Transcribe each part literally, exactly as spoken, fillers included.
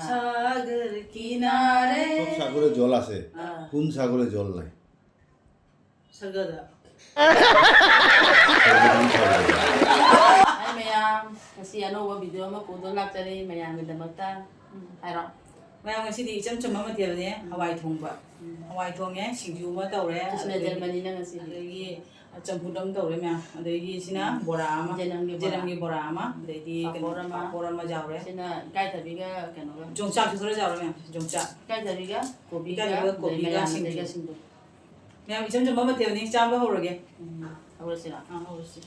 সাগর কিনারে। সব সাগরে জল আছে, আহ। কোন সাগরে জল নাই? সাগর। Hi ꯃꯌꯥꯝ, ꯉꯁꯤ ꯑꯅꯧꯕ video ꯑꯃ ꯄꯨꯗꯨꯅ ꯂꯥꯛꯆꯔꯤ ꯃꯌꯥꯝꯒꯤꯗꯃꯛꯇ꯫ ꯎꯝ, ꯍꯥꯏꯔꯣ꯫ ꯃꯌꯥꯝ, ꯉꯁꯤꯗꯤ ꯏꯆꯝ ꯆꯝꯕ ꯃꯊꯦꯜꯅꯦ, ꯎꯝ꯫ ꯍꯋꯥꯏ ꯊꯣꯡꯕ꯫ ꯎꯝ꯫ ꯍꯋꯥꯏ ꯊꯣꯡꯉꯦ, ꯁꯤꯡꯖꯨ ꯑꯃ ꯇꯧꯔꯦ, ꯀ꯭ꯔꯤꯁꯅ ꯑꯗꯒꯤ, ꯖꯔꯃꯅꯤꯅ ꯉꯁꯤꯗꯤ꯫ ꯑꯗꯒꯤ ꯆꯝꯐꯨꯠ ꯑꯃ ꯇꯧꯔꯦ ꯃꯌꯥꯝ꯫ ꯑꯗꯒꯤ ꯁꯤꯅ ꯎꯝ꯫ ꯕꯣꯔꯥ ꯑꯃ, ꯖꯦꯅꯝꯒꯤ ꯕꯣꯔꯥ꯫ ꯖꯦꯅꯝꯒꯤ ꯕꯣꯔꯥ ꯑꯃ, ꯑꯗꯩꯗꯤ ꯀꯩꯅꯣ, ꯄꯥꯐꯣꯔ ꯑꯃ꯫ ꯄꯥꯐꯣꯔ ꯑꯃ ꯌꯥꯎꯔꯦ꯫ ꯁꯤꯅ ꯏꯀꯥꯏꯊꯕꯤꯒ ꯀꯩꯅꯣꯒ꯫ ꯌꯣꯡꯆꯥꯛꯁꯨ ꯈꯔ ꯌꯥꯎꯔꯦ ꯃꯌꯥꯝ, ꯌꯣꯡꯆꯥꯛ꯫ ꯏꯀꯥꯏꯊꯕꯤꯒ ꯀꯣꯕꯤꯒ, ꯏꯀꯥꯏꯊꯕꯤꯒ ꯑꯗꯩ ꯀꯣꯕꯤꯒ ꯃꯌꯥꯝ ꯁꯤꯡꯖꯨ꯫ ꯑꯗꯩꯒ ꯁꯤꯡꯖꯨ꯫ ꯃꯌꯥꯝ, ꯏꯆꯝ ꯆꯝꯕ ꯃꯊꯦꯜꯅꯤ, ꯆꯥꯕ ꯍꯧꯔꯒꯦ꯫ ꯎꯝ, ꯍꯧꯔꯁꯤꯔꯣ? ꯑꯥ, ꯍꯧꯔꯁꯤ꯫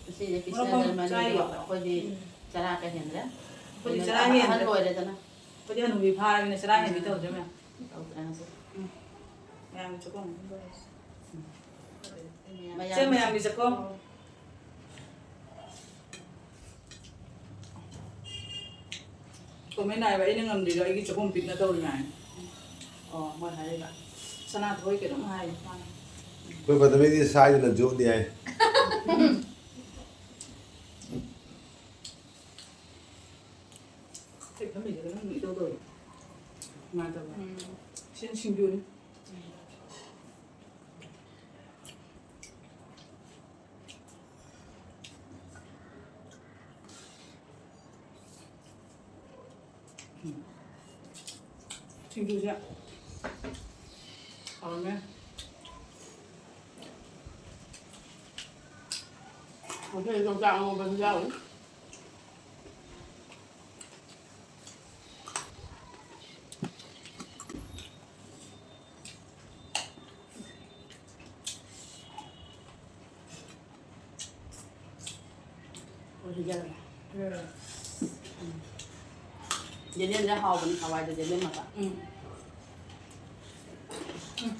ꯉꯁꯤꯁꯦ ꯃꯣꯔꯣꯛ ꯀ꯭ꯔꯤꯁꯅ ꯐꯣꯟ ꯖꯔꯃꯅꯤꯗꯣ ꯆꯥꯏꯌꯦ꯫ ꯑꯩꯈꯣꯏꯗꯤ ꯎꯝ꯫ ꯆꯔꯥ ꯀ ꯍꯦꯟꯗ꯭ꯔꯦ꯫ ꯑꯩꯈꯣꯏꯗꯤ ꯆꯔꯥ ꯑꯍꯟ ꯍꯦꯟꯗ꯭ꯔꯦ꯫ ꯑꯣꯏꯔꯦꯗꯅ꯫ ꯑꯩꯈꯣꯏꯗꯤ ꯍꯅꯨꯕꯤ ꯐꯥꯔꯕꯅꯤꯅ ꯆꯔꯥ ꯍꯦꯟꯕꯤ ꯎꯝ꯫ ꯇꯧꯗ꯭ꯔꯦ ꯃꯌꯥꯝ꯫ ꯇꯧꯗ꯭ꯔꯦ ꯉꯁꯤ꯫ ꯎꯝ꯫ ꯃꯌꯥꯝꯒꯤ ꯆꯥꯛꯈꯨꯝ ꯑꯃ ꯂꯣꯏꯔꯁꯤ꯫ ꯎꯝ꯫ ꯁꯦ, ꯃꯌꯥꯝꯒꯤ ꯆꯥꯛꯈꯨꯝ꯫ Comment ꯍꯥꯏꯕ ꯑꯩꯅ ꯉꯝꯗ꯭ꯔꯤꯗꯣ ꯑꯩꯒꯤ ꯆꯥꯛꯈꯨꯝ ꯄꯤꯛꯅ ꯇꯧꯔꯤ ꯃꯌꯥꯝ꯫ ꯑꯣ, ꯃꯣꯏ ꯍꯥꯏꯔꯤꯕ꯫ ꯁꯅꯥꯊꯣꯏ ꯀꯩꯅꯣꯝ ꯍꯥꯏ꯫ ꯑꯩꯈꯣꯏ ꯄ꯭ꯔꯊꯃꯤꯗꯤ ꯁꯥꯏꯗꯅ ꯖꯣꯠꯅꯤ ꯍꯥꯏ꯫ ꯑꯩ ꯐꯝꯃꯤꯁꯤꯒ ꯅꯪ ꯏꯇꯧ ꯇꯧꯔꯤ꯫ ꯅꯨꯡꯉꯥꯏꯇꯕ꯭ꯔꯥ? ꯎꯝ꯫ ꯁꯤꯅ ꯁꯤꯡꯖꯨꯅꯤ꯫ ꯎꯝ꯫ ꯁꯤꯡꯖꯨꯁꯦ ꯍꯥꯎꯔꯝꯃꯦ꯫ ꯉꯁꯤꯗꯤ ꯌꯣꯡꯆꯥꯛ ꯑꯉꯧꯕꯁꯨ ꯌꯥꯎꯔꯤ꯫ ꯌꯦꯟꯗꯦꯝꯁꯦ ꯍꯥꯎꯕꯅꯤ, ꯍꯋꯥꯏꯗ ꯌꯦꯟꯗꯦꯝ ꯍꯥꯞꯄ꯫ ꯎꯝ꯫ ꯎꯝ꯫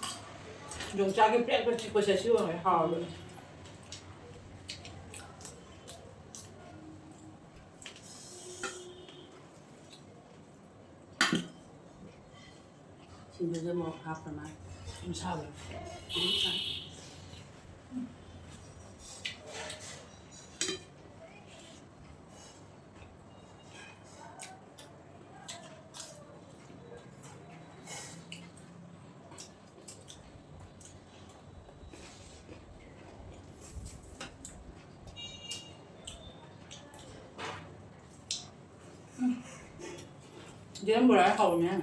ꯌꯣꯡꯆꯥꯛꯀꯤ ꯄ꯭ꯔꯦꯛ ꯄ꯭ꯔꯦꯛ ꯆꯤꯛꯄꯁꯦ ꯁꯤ ꯑꯣꯏꯔꯝꯒꯅꯤ ꯍꯥꯎꯕꯅꯤ꯫ ꯁꯤꯡꯗꯨꯁꯨ ꯃꯣꯔꯣꯛ ꯍꯥꯞꯈ꯭ꯔ ꯃꯥꯜꯂꯦ꯫ ꯌꯥꯝ ꯁꯥꯕ꯭ꯔꯥ? ꯑꯗꯨꯝ ꯁꯥꯏ꯫ ꯌꯦꯔꯨꯝ ꯕꯣꯔꯥ ꯍꯥꯎꯕꯅꯦ꯫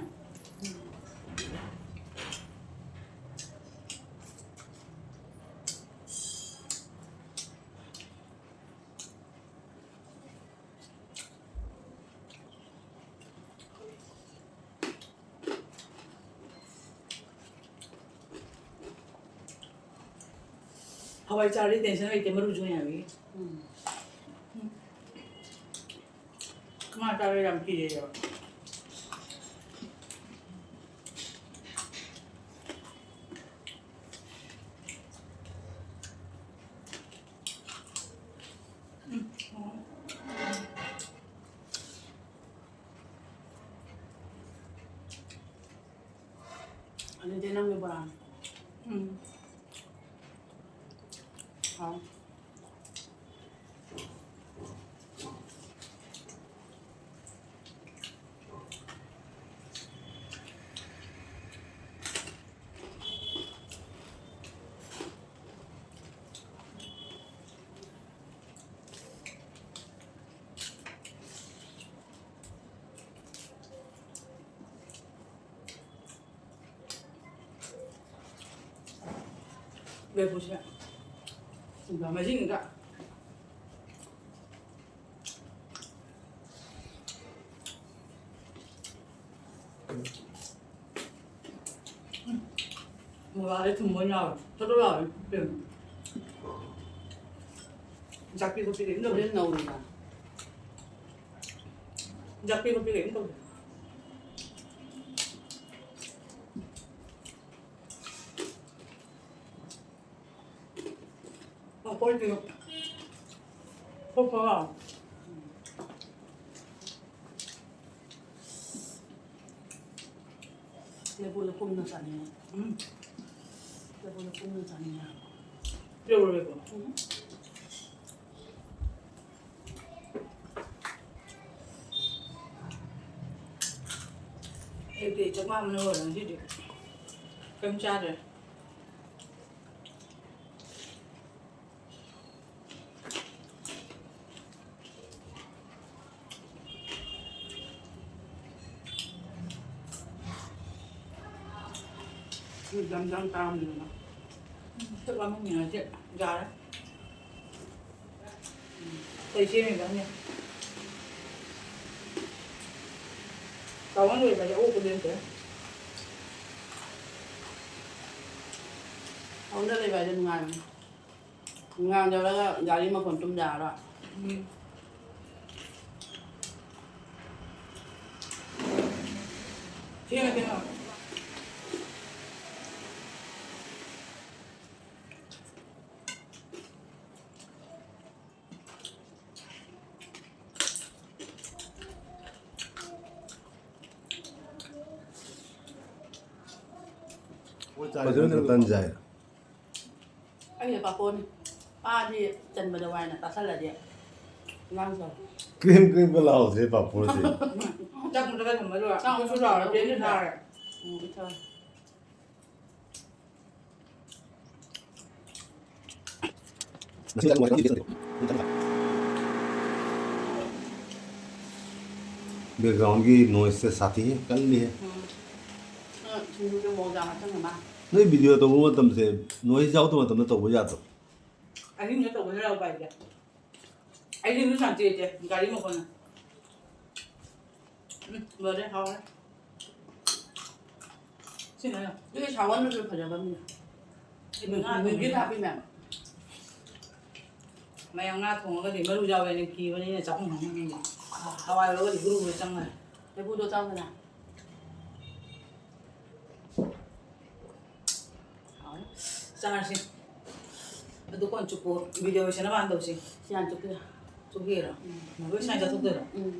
ꯍꯋꯥꯏ ꯆꯥꯔꯗꯤ tension ꯂꯩꯇꯦ, ꯃꯔꯨꯁꯨ ꯌꯥꯝꯃꯤ꯫ ꯎꯝ꯫ ꯃꯥ ꯆꯥꯕ ꯌꯥꯝ ꯀꯤꯖꯩꯌꯦꯕ꯫ ꯎꯝ꯫ ꯑꯗꯨꯗꯤ ꯅꯪꯒꯤ ꯕꯣꯔꯥꯅꯤ꯫ ꯎꯝ꯫ ꯍꯥꯎ꯫ ꯂꯦꯕꯨꯁꯦ ꯃꯍꯤꯒ꯫ ꯃꯣꯔꯥꯗꯤ ꯊꯨꯝꯕ ꯑꯣꯏꯅ ꯌꯥꯎꯔꯦ꯫ ꯊꯣꯠ ꯊꯣꯠ ꯂꯥꯎꯔꯦ꯫ ꯖꯥꯛꯄꯤ ꯈꯣꯠꯄꯤ ꯀꯩꯝ ꯇꯧꯗꯦ꯫ ꯍꯣꯔꯦꯟ ꯅꯧꯔꯤꯕ꯫ ꯖꯥꯛꯄꯤ ꯈꯣꯠꯄꯤ ꯀꯩꯝ ꯇꯧꯗꯦ꯫ ꯄꯥꯐꯣꯔꯗꯤ ꯐꯣꯔ ꯐꯣꯔ ꯂꯥꯎ꯫ ꯂꯐꯨ ꯂꯐꯨꯝꯅ ꯆꯥꯅꯤꯡꯉꯦ꯫ ꯎꯝ꯫ ꯂꯐꯨ ꯂꯐꯨꯝꯅ ꯆꯥꯅꯤꯡꯉꯦ꯫ ꯄꯤꯔꯛꯎꯔꯣ ꯂꯐꯨ? ꯎꯝ꯫ ꯑꯌꯨꯛꯇꯤ ꯆꯥꯛ ꯂꯥꯝꯕꯅ ꯂꯣꯏꯔꯦ ꯉꯁꯤꯗꯤ꯫ ꯀꯩꯝ ꯆꯥꯗ꯭ꯔꯦ꯫ ꯌꯥꯝ ꯌꯥꯝ ꯇꯥꯔꯝꯗꯅ꯫ ꯁꯨꯛ ꯌꯥꯝ ꯌꯥꯔꯦ꯫ ꯀꯩ ꯁꯦꯝꯃꯤꯕ ꯈꯪꯗꯦ꯫ ꯇꯥꯎꯟ ꯂꯩꯕ ꯍꯥꯏꯁꯦ ꯑꯑꯣꯛꯄꯗꯤ ꯅꯠꯇꯦ꯫ ꯇꯥꯎꯟꯗ ꯂꯩꯕ ꯍꯥꯏꯁꯦ ꯅꯨꯡꯉꯥꯏꯕꯅꯤ꯫ ꯅꯨꯡꯗꯥꯡ ꯌꯧꯔꯒ ꯒꯥꯔꯤ ꯃꯈꯣꯟ ꯇꯨꯝ ꯌꯥꯔꯔꯣꯏ꯫ ꯎꯝ꯫ ꯊꯦꯡꯉꯦ, ꯊꯦꯡꯉꯦ꯫ ꯐꯖꯅ ꯇꯟ ꯆꯥꯏ꯫ ꯑꯩꯅ ꯄꯥꯐꯣꯔꯅꯤ꯫ ꯄꯥꯗꯤ ꯆꯟꯕꯗ ꯋꯥꯏꯅ ꯆꯥꯁꯜꯂꯗꯤ ꯏꯟꯖꯥꯡ ꯆꯥꯎ꯫ ꯀ꯭ꯔꯤꯝ ꯀ꯭ꯔꯤꯝꯒ ꯂꯥꯎꯗ꯭ꯔꯦ ꯄꯥꯐꯣꯔꯁꯦ꯫ ꯆꯥꯛ ꯃꯨꯟꯗ꯭ꯔꯒ ꯊꯝꯕꯗꯣ ꯆꯥꯛ ꯀꯨꯁꯨ ꯂꯥꯎꯔ ꯃꯨꯟꯗ꯭ꯔꯒ ꯆꯦꯡꯁꯨ ꯊꯥꯔꯦ꯫ ꯎꯝ, ꯏꯆꯥꯎ꯫ Background ꯒꯤ noise ꯁꯦ ꯁꯥꯊꯤ ꯍꯦ, ꯀꯜꯂꯤ ꯍꯦ꯫ ꯎꯝ꯫ ꯎꯝ, ꯁꯤꯡꯖꯨꯁꯦ ꯃꯣꯔꯣꯛ ꯌꯥꯝ ꯍꯥꯞꯆꯟꯕ ꯃꯥ꯫ ꯅꯣꯏ video ꯇꯧꯕ ꯃꯇꯝꯁꯦ noise ꯌꯥꯎꯗꯕ ꯃꯇꯝꯗ ꯇꯧꯕ ꯌꯥꯗ꯭ꯔꯣ? ꯑꯍꯤꯡꯗ ꯇꯧꯕ ꯍꯦꯔꯥ ꯎꯄꯥꯏ ꯂꯩꯇꯦ꯫ ꯑꯩꯗꯤ ꯃꯤ ꯁꯥꯟꯇꯤ ꯂꯩꯇꯦ, ꯒꯥꯔꯤ ꯃꯈꯣꯟꯅ꯫ ꯎꯝ, ꯂꯣꯏꯔꯦ, ꯍꯥꯎꯔꯦ꯫ ꯁꯤꯅ ꯑꯗꯨꯗꯤ ꯁꯥꯎꯍꯟꯕꯁꯨ ꯐꯖꯕꯅꯤꯅ꯫ ꯁꯤꯅ ꯉꯥ ꯃꯤꯒꯤ ꯊꯣꯡꯕ꯫ ꯍꯥꯞꯄꯤ ꯃꯌꯥꯝ꯫ ꯃꯌꯥꯝ ꯉꯥ ꯊꯣꯡꯉꯒꯗꯤ ꯃꯔꯨ ꯌꯥꯎꯋꯦꯅ ꯀꯤꯕꯅꯤꯅ ꯆꯥꯛꯈꯨꯝ ꯈꯪꯗꯦ꯫ ꯍꯋꯥꯏ ꯑꯣꯏꯔꯒꯗꯤ ꯒꯨꯔꯨ ꯒꯨꯔꯨ ꯆꯪꯉꯦ꯫ ꯂꯐꯨꯗꯣ ꯆꯥꯎꯗꯅ꯫ ꯆꯥꯔꯁꯤ꯫ ꯑꯗꯨ ꯀꯣꯟ ꯆꯨꯞꯄꯣ꯫ Video ꯂꯣꯏꯁꯟꯅꯕ ꯍꯥꯟꯅ ꯇꯧꯁꯤ꯫ ꯁꯤ ꯍꯥꯟꯅ ꯆꯨꯞꯄꯤꯔꯣ꯫ ꯆꯨꯞꯄꯤꯔꯣ? ꯎꯝ꯫ ꯂꯣꯏ ꯁꯨꯃꯥꯏꯅ ꯆꯥꯊꯣꯛꯇꯣꯏꯔꯣ? ꯎꯝ꯫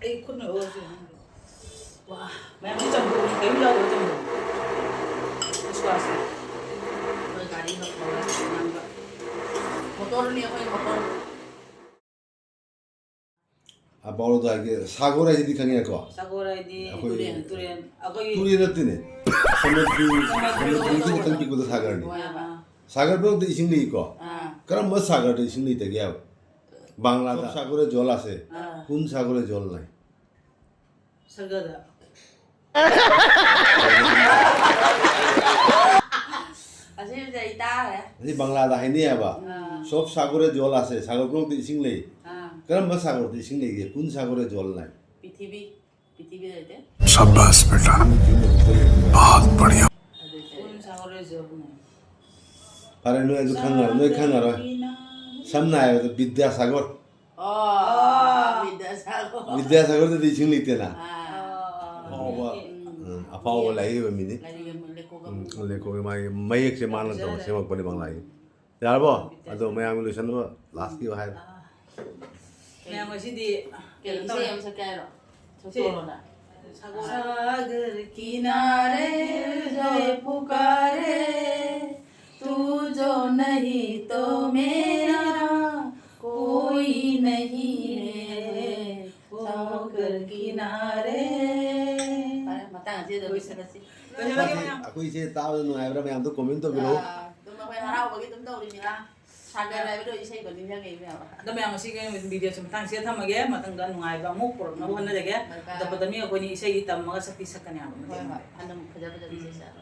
ꯑꯩ ꯈꯨꯠꯅ ꯑꯣꯏꯔꯁꯨ ꯌꯥꯅꯤ꯫ ꯋꯥ꯫ ꯃꯌꯥꯝꯗꯤ ꯆꯝꯐꯨꯠꯅꯤ, ꯀꯔꯤꯝ ꯌꯥꯎꯗꯕ ꯆꯝꯐꯨꯠꯅꯤ꯫ ꯗꯤꯁꯋꯥꯁꯅꯤ꯫ ꯑꯩꯈꯣꯏ ꯒꯥꯔꯤ ꯃꯈꯣꯜ ꯉꯥꯡꯕ꯫ ꯃꯣꯇꯣꯔꯅꯤ ꯑꯩꯈꯣꯏ ꯃꯣꯇꯣꯔ꯫ ꯑ, ꯄꯥꯎꯔꯧꯗꯣ ꯍꯥꯏꯒꯦ, ꯁꯥꯒꯣꯔ ꯍꯥꯏꯁꯤꯗꯤ ꯈꯪꯉꯦꯀꯣ? ꯁꯥꯒꯣꯔ ꯍꯥꯏꯗꯤ ꯑꯩꯈꯣꯏ ꯇꯨꯔꯦꯟ, ꯇꯨꯔꯦꯟ꯫ ꯑꯩꯈꯣꯏꯒꯤ ꯇꯨꯔꯦꯟ ꯅꯠꯇꯦꯅꯦ꯫ ꯁꯃꯨꯗ꯭ꯔ, ꯁꯃꯨꯗ꯭ꯔꯒꯤ ꯈꯤꯇꯪ ꯄꯤꯛꯄꯗꯣ ꯁꯥꯒꯔꯅꯤ꯫ ꯑꯥ, ꯑꯥ꯫ ꯁꯥꯒꯔ ꯃꯅꯨꯡꯗ ꯏꯁꯤꯡ ꯂꯩꯀꯣ? ꯑꯥ꯫ ꯀꯔꯝꯕ ꯁꯥꯒꯔꯗ ꯏꯁꯤꯡ ꯂꯩꯇꯒꯦ ꯍꯥꯏꯕ? ꯕꯪꯒ꯭ꯂꯥꯗ ꯁꯥꯒꯔ ꯖꯣꯜ ꯑꯁꯦ꯫ ꯑꯥ꯫ ꯀꯨꯟ ꯁꯥꯒꯔ ꯖꯣꯜ ꯂꯩ꯫ ꯁꯔꯒꯗ꯫ ꯑꯁꯤꯁꯦ ꯑꯩ ꯇꯥꯈ꯭ꯔꯦ꯫ ꯑꯁꯤ ꯕꯪꯂꯥꯗ ꯍꯥꯏꯅꯩ ꯍꯥꯏꯕ꯫ ꯑꯥ꯫ "ꯁꯣꯞ ꯁꯥꯒꯣꯔꯦ ꯖꯣꯜ ꯑꯁꯦ ꯁꯥꯒꯣꯔ ꯄꯨꯝꯅꯃꯛꯇ ꯏꯁꯤꯡ ꯂꯩ꯫ ꯑꯥ꯫ ꯀꯔꯝꯕ ꯁꯥꯒꯣꯔꯗ ꯏꯁꯤꯡ ꯂꯩꯒꯦ? ꯀꯨꯟ ꯁꯥꯒꯣꯔꯦ ꯖꯣꯜ ꯅꯥꯏ?" ꯄ꯭ꯔꯤꯊꯤꯕꯤ꯫ ꯄ꯭ꯔꯤꯊꯤꯕꯤ ꯂꯩꯇꯦ꯫ शाबाश बेटा, बहुत बढ़िया। ꯀꯨꯟ ꯁꯥꯒꯣꯔꯦ ꯖꯣꯜꯅꯦ꯫ ꯐꯔꯦ, ꯅꯣꯏ ꯑꯗꯨ ꯈꯪꯉꯔꯣꯏ, ꯅꯣꯏ ꯈꯪꯉꯔꯣꯏ꯫ ꯁꯝꯅ ꯍꯥꯏꯔꯕꯗ ꯕꯤꯗ꯭ꯌꯥꯁꯥꯒꯔ꯫ ꯑꯣ, ꯕꯤꯗ꯭ꯌꯥꯁꯥꯒꯔ꯫ ꯕꯤꯗ꯭ꯌꯥꯁꯥꯒꯔꯗꯗꯤ ꯏꯁꯤꯡ ꯂꯩꯇꯦꯅ꯫ ꯑꯥ꯫ ꯑꯐꯥꯎꯕ, ꯎꯝ꯫ ꯎꯝ, ꯑꯐꯥꯎꯕ ꯂꯥꯏꯔꯤꯛ ꯏꯕ ꯃꯤꯅꯤ꯫ ꯂꯥꯏꯔꯤꯛ ꯑꯃ ꯂꯦꯈꯣꯛ ꯑꯃ꯫ ꯎꯝ, ꯂꯦꯈꯣꯛ ꯃꯥꯒꯤ ꯃꯌꯦꯛꯁꯦ ꯃꯥꯅ ꯇꯧꯔ ꯁꯦꯝꯃꯛꯄꯅꯤ ꯕꯪꯂꯥꯒꯤ꯫ ꯌꯥꯔꯕꯣ? ꯑꯗꯣ ꯃꯌꯥꯝꯒꯤ ꯂꯣꯏꯁꯟꯅꯕ ꯂꯥꯁꯀꯤ ꯍꯥꯏꯕ꯫ ꯃꯌꯥꯝ ꯉꯁꯤꯗꯤ ꯀꯩꯅꯣ ꯏꯁꯩ ꯑꯃ ꯁꯛꯀꯦ ꯍꯥꯏꯔꯣ? ꯁꯛꯇꯣꯛꯑꯣꯅ꯫ सागर किनारे जो पुकारे, तू जो नहीं तो मेरा कोई नहीं है, सागर किनारे। ꯐꯔꯦ, ꯃꯇꯥꯡ ꯑꯁꯤꯗ ꯂꯣꯏꯁꯤꯜꯂꯁꯤ꯫ ꯂꯣꯏꯁꯤꯜꯂꯒꯦ ꯃꯌꯥꯝ꯫ ꯑꯩꯈꯣꯏ ꯏꯁꯩ ꯇꯥꯕꯗ ꯅꯨꯡꯉꯥꯏꯕ꯭ꯔꯥ? ꯃꯌꯥꯝꯗꯣ comment ꯇꯧꯕꯤꯔꯛꯑꯣ꯫ ꯑꯥ, ꯑꯗꯨꯝ ꯑꯩꯈꯣꯏ ꯍꯔꯥꯎꯕꯒꯤ ꯑꯗꯨꯝ ꯇꯧꯔꯤꯅꯤꯅ꯫ ꯁꯥꯒꯔ ꯍꯥꯏꯕꯗꯣ ꯏꯁꯩꯗꯣ ꯅꯤꯡꯁꯤꯡꯉꯛꯏ ꯃꯌꯥꯝ꯫ ꯑꯗꯣ ꯃꯌꯥꯝ ꯉꯁꯤꯒꯤ ꯚꯤꯗꯤꯑꯣꯁꯦ ꯃꯇꯥꯡꯁꯤꯗ ꯊꯝꯃꯒꯦ꯫ ꯃꯊꯪꯗ ꯅꯨꯡꯉꯥꯏꯕ ꯑꯃꯨꯛ ꯄꯨꯔꯛꯅꯕ ꯍꯣꯠꯅꯖꯒꯦ꯫ ꯍꯣꯏ, ꯍꯣꯏ꯫ ꯑꯗꯣ ꯄꯗꯃꯤ ꯑꯩꯈꯣꯏꯅꯤ ꯏꯁꯩꯗꯤ ꯇꯝꯃꯒ ꯁꯛꯇꯤ ꯁꯛꯀꯅꯤ ꯍꯥꯏꯕ ꯃꯇꯦꯛ ꯍꯣꯏ, ꯍꯣꯏ꯫ ꯃꯇꯦꯛ꯫ ꯑꯗꯨꯝ ꯐꯖ ꯐꯖꯕ ꯏꯁꯩ ꯁꯛꯑꯒ꯫